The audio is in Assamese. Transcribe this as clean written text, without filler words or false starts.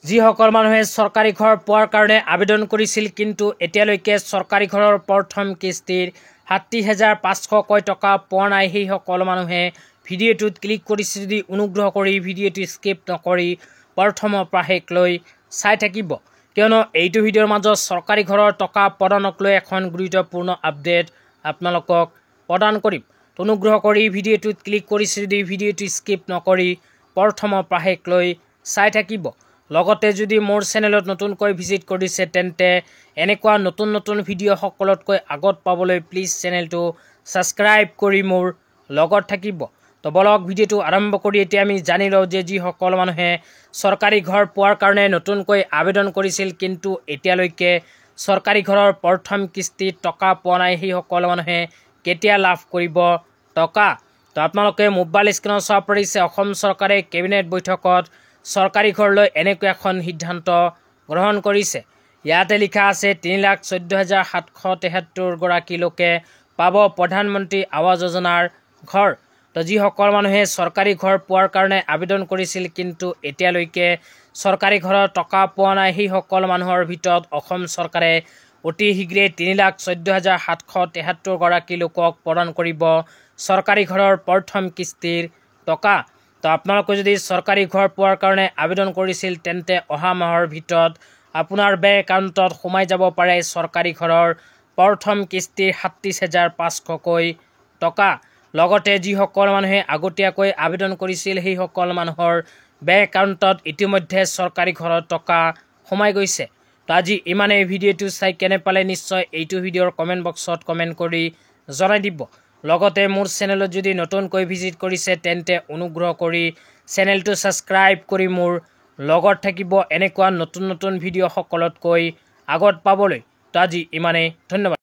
যিসকল মানুহে চৰকাৰী ঘৰ পোৱাৰ কাৰণে আবেদন কৰিছিল কিন্তু এতিয়ালৈকে চৰকাৰী ঘৰৰ প্ৰথম কিস্তিৰ ৩৭,৫০০কৈ টকা পোৱা নাই, সেইসকল মানুহে ভিডিঅ'টোত ক্লিক কৰিছে যদি অনুগ্ৰহ কৰি ভিডিঅ'টো স্কিপ নকৰি প্ৰথমৰ পৰা শেষ লৈ চাই থাকিব, কিয়নো এইটো ভিডিঅ'ৰ মাজত চৰকাৰী ঘৰৰ টকা প্ৰদানক লৈ এখন গুৰুত্বপূৰ্ণ আপডেট আপোনালোকক প্ৰদান কৰিম। অনুগ্ৰহ কৰি ভিডিঅ'টোত ক্লিক কৰিছে যদি ভিডিঅ'টো স্কিপ নকৰি প্ৰথমৰ পৰা শেষ লৈ চাই থাকিব। লগতে যদি মোৰ চেনেলত নতুনকৈ ভিজিট কৰিছে তেন্তে এনেকুৱা নতুন নতুন ভিডিঅ' সকলোতকৈ আগত পাবলৈ প্লিজ চেনেলটো ছাবস্ক্ৰাইব কৰি মোৰ লগত থাকিব। তো বলক ভিডিঅ'টো আৰম্ভ কৰি এতিয়া আমি জানি লওঁ যে যিসকল মানুহে চৰকাৰী ঘৰ পোৱাৰ কাৰণে নতুনকৈ আবেদন কৰিছিল কিন্তু এতিয়ালৈকে চৰকাৰী ঘৰৰ প্ৰথম কিস্তিত টকা পোৱা নাই, সেইসকল মানুহে কেতিয়া লাভ কৰিব টকা। তো আপোনালোকে মোবাইল স্ক্ৰীণত চাব পাৰিছে অসম চৰকাৰে কেবিনেট বৈঠকত চৰকাৰী ঘৰলৈ এনেকুৱা এখন সিদ্ধান্ত গ্ৰহণ কৰিছে। ইয়াতে লিখা আছে ৩,১৪,৭৭৩ গৰাকী লোকে পাব প্ৰধানমন্ত্ৰী আৱাস যোজনাৰ ঘৰ। তো যিসকল মানুহে চৰকাৰী ঘৰ পোৱাৰ কাৰণে আবেদন কৰিছিল কিন্তু এতিয়ালৈকে চৰকাৰী ঘৰৰ টকা পোৱা নাই, সেইসকল মানুহৰ ভিতৰত অসম চৰকাৰে অতি শীঘ্ৰে ৩,১৪,৭৭৩ গৰাকী লোকক প্ৰদান কৰিব চৰকাৰী ঘৰৰ প্ৰথম কিস্তিৰ টকা। তো আপোনালোকে যদি চৰকাৰী ঘৰ পোৱাৰ কাৰণে আবেদন কৰিছিল তেন্তে অহা মাহৰ ভিতৰত আপোনাৰ বেংক একাউণ্টত সোমাই যাব পাৰে চৰকাৰী ঘৰৰ প্ৰথম কিস্তিৰ ৩৭,৫০০কৈ টকা। লগতে যিসকল মানুহে আগতীয়াকৈ আবেদন কৰিছিল সেইসকল মানুহৰ বেংক একাউণ্টত ইতিমধ্যে চৰকাৰী ঘৰৰ টকা সোমাই গৈছে। তো আজি ইমানেই। ভিডিঅ'টো চাই কেনে পালে নিশ্চয় এইটো ভিডিঅ'ৰ কমেণ্ট বক্সত কমেণ্ট কৰি জনাই দিব। লগতে মোৰ চেনেলত যদি নতুনকৈ ভিজিট কৰিছে তেন্তে অনুগ্ৰহ কৰি চেনেলটো ছাবস্ক্ৰাইব কৰি মোৰ লগত থাকিব এনেকুৱা নতুন নতুন ভিডিঅ' সকলোতকৈ আগত পাবলৈ। তো আজি ইমানেই, ধন্যবাদ।